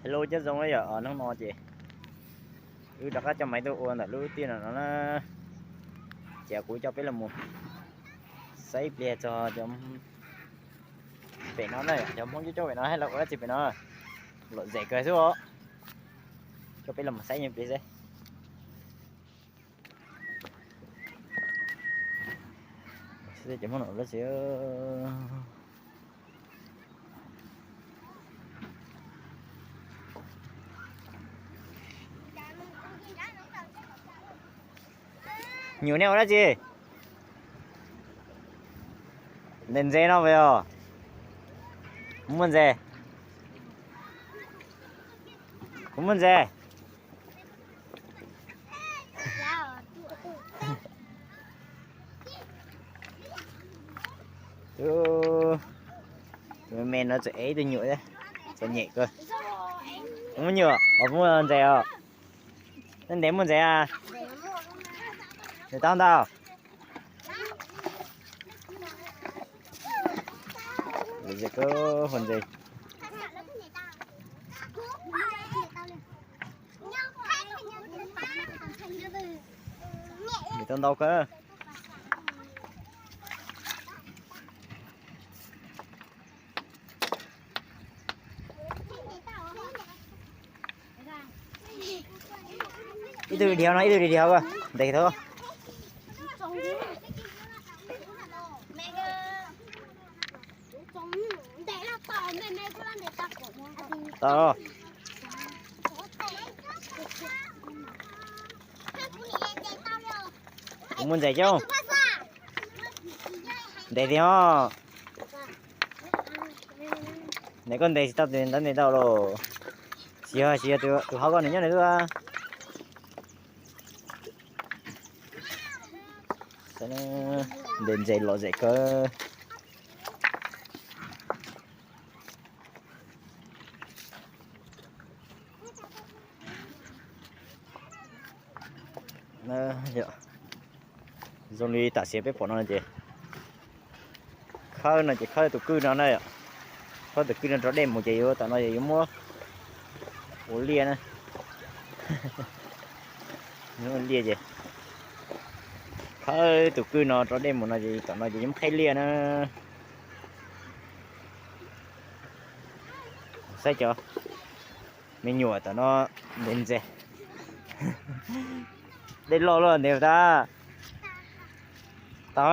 Hello, cov zoo yom, hnub no ces wb rov qab coj maiv tuaj ua ntawm lub tiaj no no na. Ces kuv coj peb los mus saib ib pliag txog cov pem no na, cov Hmoob coob coob pem no hais los ua dab tsi pem no. Lom zem kawg xwb os. Coj peb los mus saib ib pliag seb. Cov Hmoob no ua dab tsi. Nyuam nej ua dab tsi? Ntes ntses no puas yog? Kuv muaj ntses. Kuv muaj ntses. Tus me me no tseem ev ib tug nyuam, txom nyem kawg. Muaj nyuam os, muaj ntses os. Nej ntes muaj ntses a? Ntes tau ntau. Lom zem kawg, hu ntses. Ntes tau ntau kawg. Ib tug dhia no, ib tug dhia ko, ntes tau. Tau. Kuv muaj ntses coob. Ntes tiag os. Ntes koj ntes tsis tau tus ntawd ntes tau los. Tsis yog, tsis yog tus hauv ko nws nyob nws tuaj. Ntes ntses lom zem kawg. Zoo li tam sim peb pom no ces khawb no ces khawb tus kwj no na, khawb tus kwj no rau dej mus ces yuav tam no ces yuav muab ua liaj na. Ua liaj ces khawb tus kwj no rau dej mus no ces tam no ces yuav muab qheb liaj na. Saib cov me nyuam tam no ntes ntses. Dej loj luaj ntes tau. Tau.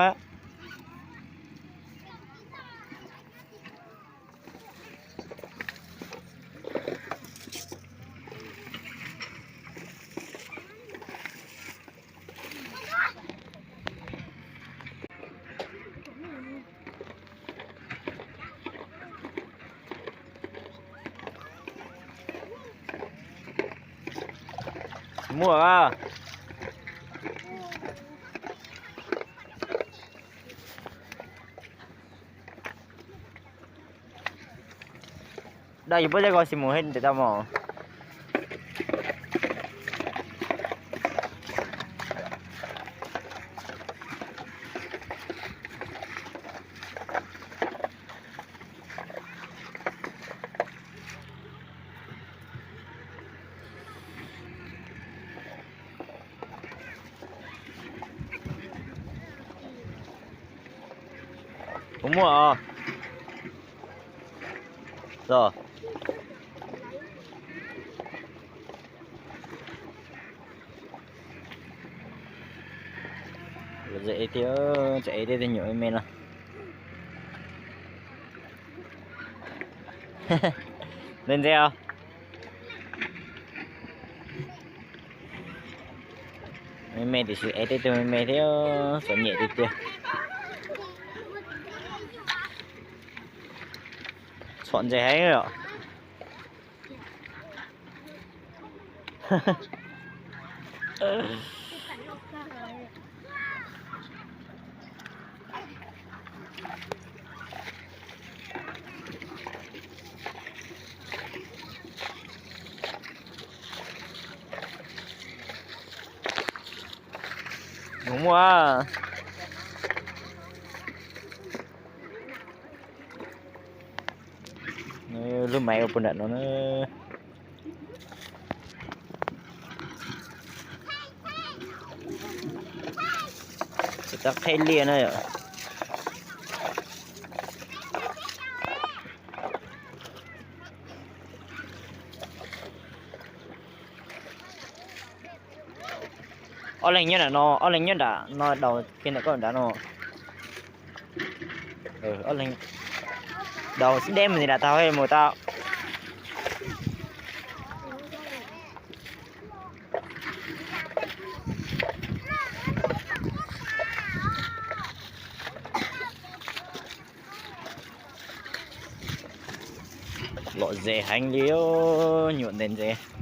Tsis muaj. Daj yus puab zeb ko xi mus hej ntes tau mos. Kuv muaj os. Los. Lom zem tiag, tseem ev tej nyuam me me no. Ntse ntse os. Me me tiam sis ev tej tug me me thiab, txom nyem tiag tiag. Txhom ntses heev os. Mus muaj. Lub maiv ua puag nram no na. Tsis tau qheb liaj na yom. Ob leeg nyob nram no, ob leeg nyob nram no, daus kiag ntawm koj nrad no. Daus xib deb mus nram tau mus tau. Lom zem heev li, nyuam ntses ntses.